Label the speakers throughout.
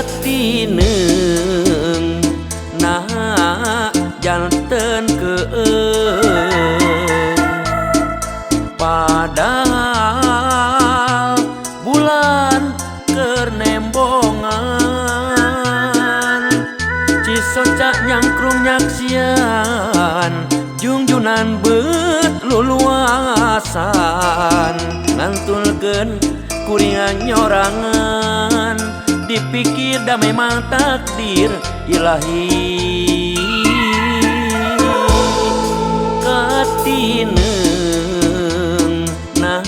Speaker 1: Katineung nah janten keung padahal bulan keur nembongan cisoca nyangkrung nyaksian jungjunan beut luluasan ngantulkeun kuringan nyorangan dipikir da memang takdir ilahi. Katineung nah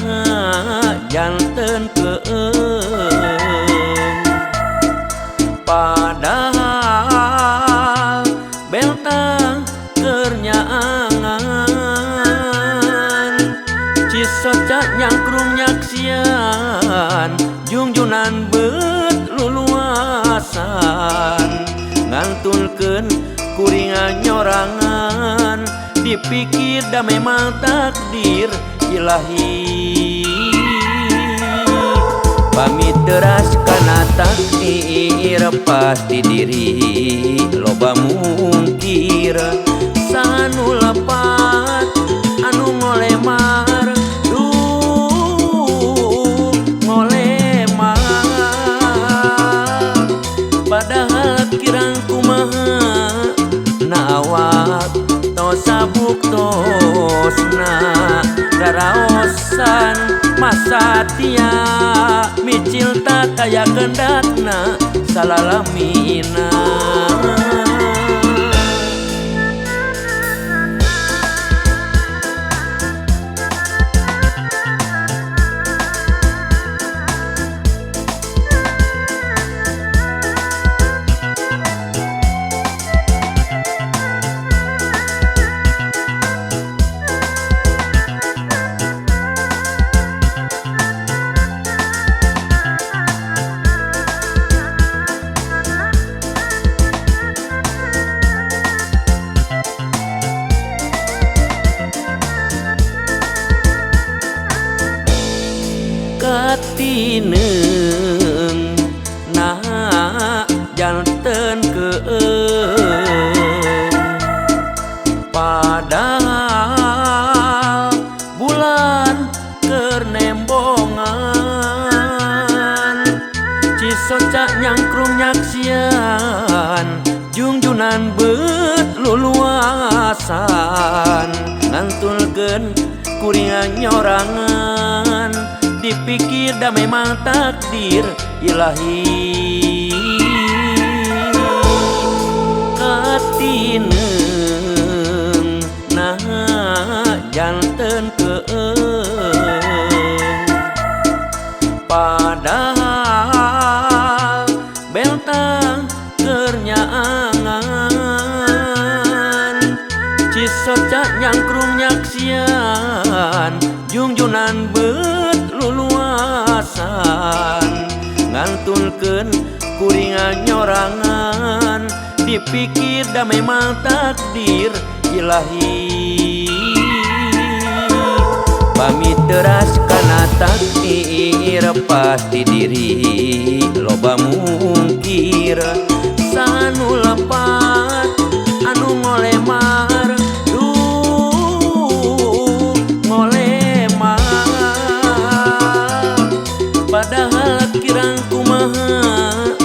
Speaker 1: janten keung padahal beltang keur nyaangan cisoca nyangkrung nyaksian jungjunan beut luluasan ngantulkeun kuringan nyorangan dipikir da memang takdir ilahi. Pamit teras kana takdir pasti diri loba mungkir sanu lepat anu ngolemar duh ngolemar padahal kirang kumaha na awak tos sabuktosna daraosan masatia micil taya kendatna salalamina. Katineung nah janten keung padahal bulan keur nembongan cisoca nyangkrung nyaksian jungjunan beut luluasan ngantulkeun kuringan nyorangan dipikir da memang takdir ilahi. Katineung nah janten keung padahal beltang keur nyaangan cisoca nyangkrung nyaksian jungjunan beut luluasan ngantulkeun kuringan nyorangan dipikir da memang takdir ilahi. Pamit teras kana takdir pasti diri loba mungkir sanu lepat anu ngolemar duh ngolemar padahal kirang kumaha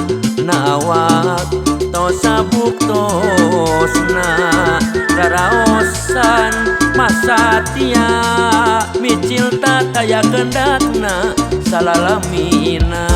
Speaker 1: na awak tos sabuktosna daraosan masatia micil taya kendatna salalamina.